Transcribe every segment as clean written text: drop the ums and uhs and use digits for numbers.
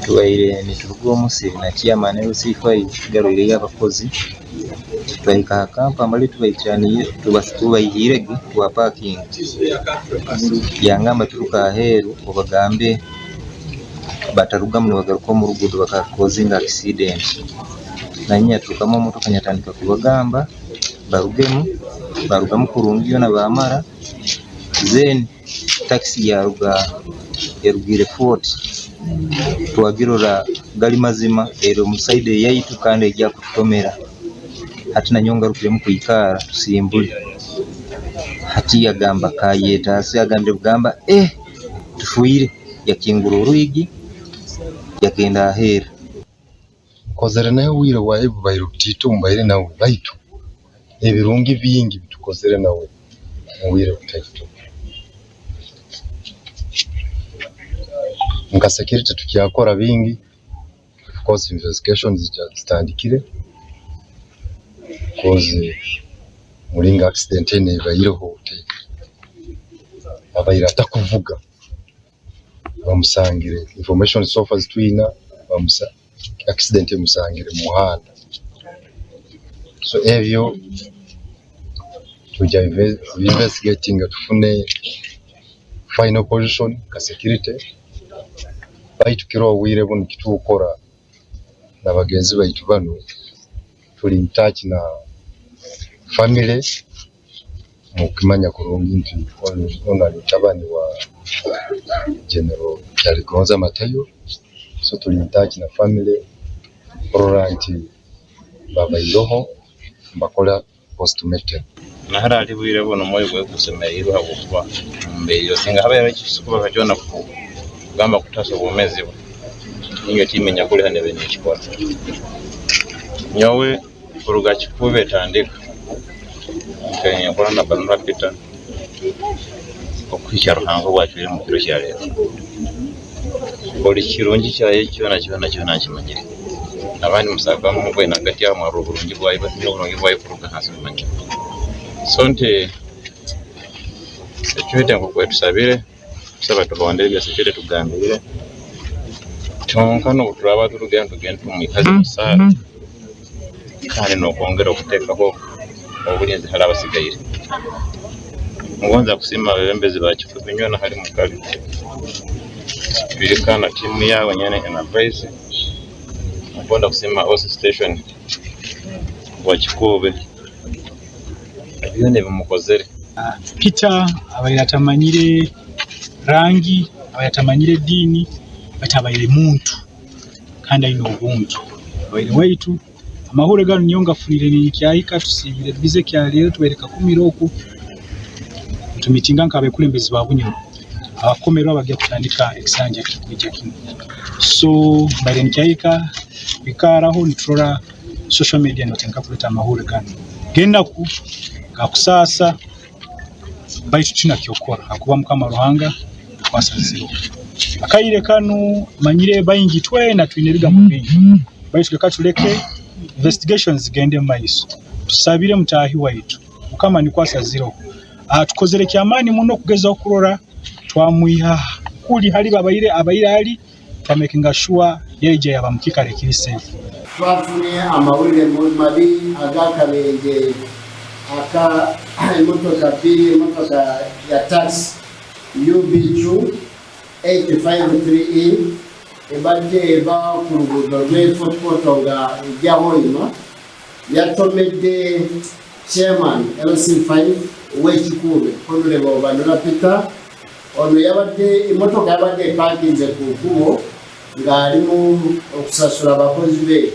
Tubaire nituruga omusiri na chairman LC5 tugarwireyo abakozi, twahika ha kampu mbali tubaikiraniire tubaihiirege twapakinga. Yangamba turuka aheeru obagambe batarugamu nibagaruka omu ruguudo bakakozinga accident. Nanyowe nyaturukamu omu motoka nyatandika kubagamba barugemu, barugamu kurungi yoona baamara, then takisi yaruga erugiire Fort, twagirora gali mazima eri omu side eyaitu kandi egya kututomera. Hati nanyowe ngarukiremu kwikara tusimbule. Hati yagamba kayetaase agambire kugamba tufiire, yakingura orwigi yagenda aheeru. Nkozere nawe obwire bwaye bubaire butaito mbaire nawe baitu ebirungi bingi bitukozere nawe mu bwire butaito. Nka security tukyakora bingi, of course investigations zitandikire coz muringo accident enu ebaireho abaire atakuvuga. Bamusangire information so far ezitwina accident emusangire omu muhanda so ebyo twija kubi investigatinga tufune final position nka security baitu kiro obwire bunu ekitukukora na bagenzi baitu banu tuli in touch na family. Mukimanya kurungi nti onu ali mutabani wa General Kyaligonza Matayo, so tuli in touch na family kurora nti babairoho nibakora postmortem. Nahara hati bwire bunu omwoyo gwange gusemeriirwe habwokuba mumbeeriire singa habaire haroho ekikubaho kyona kugamba kutaasa obwomeezi bwe, ninyowe tiimu enyakuli hanu ebaire nekikora. Nyowe kuruga Kikuube etandika, nkaire ninkora na Banura Peter okuhikya Ruhanga obu acwiremu kiro kya leero. Buli kirungi kyaye kyona kyona kyona nkimanyire. Abandi musagamu mwena hagati aho mwarora oburungi bwaye baitu nyowe oburungi bwaye kuruga hansi mbumanyire. So nti security nkoku etusabire, tusaba tuhondere ebya security etugambiire, kyonka n'obu turaaba turugire nitugenda tumwikaze omu saara kandi n'okwongera okuteekaho obulinzi hali abasigaire. Ngonza kusiima abebembezi ba Kikuube nyowe hali Mugabe, Sipirika na tiimu yaawe nyena na vice. Nkwenda kusiima OC station wa Kikuube byona ebi mukozere. Peter abaire atamanyire rangi, abaire atamanyire ediini baitu abaire muntu kandi aine obuntu. Abaire waitu, amahuure ganu nyowe ngafunire ninkyahika tusiibire busy ekyaleero tubaire Kakumiro oku nitumiitinga nk'abekulembezi ba Bunyoro abakomerwe abagya kutandika ekisanja ekikwija kinu. So mbaire ninkyahika kwikaraho niturora social media nibatandika kuleeta amahuure ganu g'enaku, gakusaasa baitu titwina ky'okukora habwokuba Mukama Ruhanga nikwo asazireho. Akaire kanu manyire baingi twena twine ebigambo bingi baitu leka tuleke investigations zigende omu maiso. Tusabire mutaahi waitu Mukama nikwo asazireho. Tukozere ky'amaani muno kugezaho kurora twamwiha kuli hali abaire ali twamakinga shuwa yaija yaba mukiikaro ekiri safe. Twafunye amawulire mabi ag'akabenje aka emotoka bbiri, emotoka ya taxi UBQ 853E ebadde eva ku luguudo lw'e Fort Portal nga ejja Hoima yatomedde Chairman LC5 ow'e Kikuube Honourable Banura Peter. Ono yabadde emotoka yabadde epakinze ku kkubo ng'ali mu okusasula abakozi be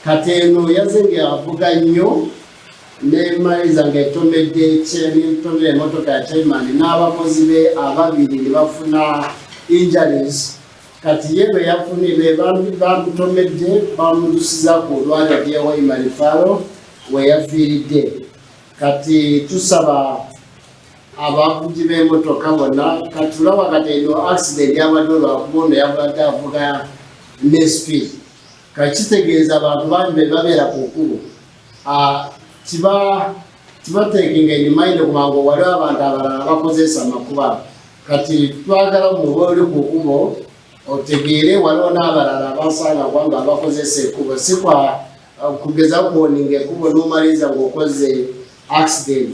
kati eno yazze ng'avuga nnyo n'emaliriza ng'etomedde n'etomera emmotoka ya chairman n'abakozi be ababiri ne bafuna injuries. Kati ye bwe yafunye be bamutomedde bamutusiza ku ddwaliro ly'e Hoima Referral we yafiiridde. Kati tusaba abavugi b'emotoka bonna kati tulaba kati eno accident yabadde olwakuba ono yabadde avuga ne speed kati kitegeeza abantu bangi be babeera ku kkubo kiba kibateekinga in mind kubanga waliwo abantu abalala abakozesa amakubo ago. Kati twagala muba oli ku kubo otegeere waliwo n'abalala abasanga kubanga abakozesa ekkubo si kwa kugeza kuwoninga ekkubo n'omaliriza ng'okoze accident.